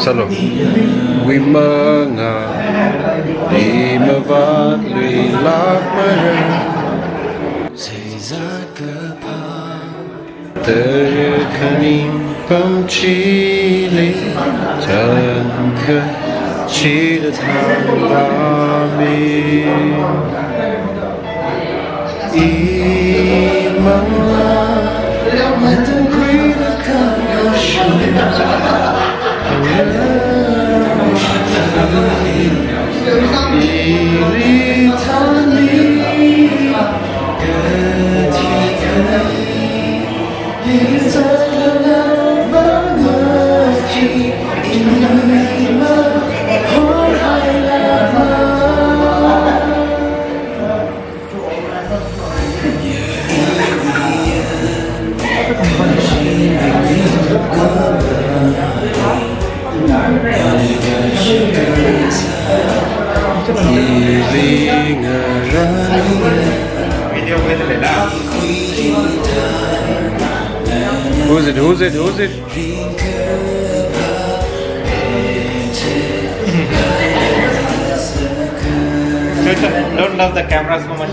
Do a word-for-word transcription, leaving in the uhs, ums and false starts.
Sālu. Wui mangāli mavātluilākmara. Seizat kaphā. Tara khaning pam chili, chānka chida thānglāmi. Imangla, matan khuida khangashu. Ili thani, kathi kani. Who's it? Who's it? Who's it? Don't love the camera so much.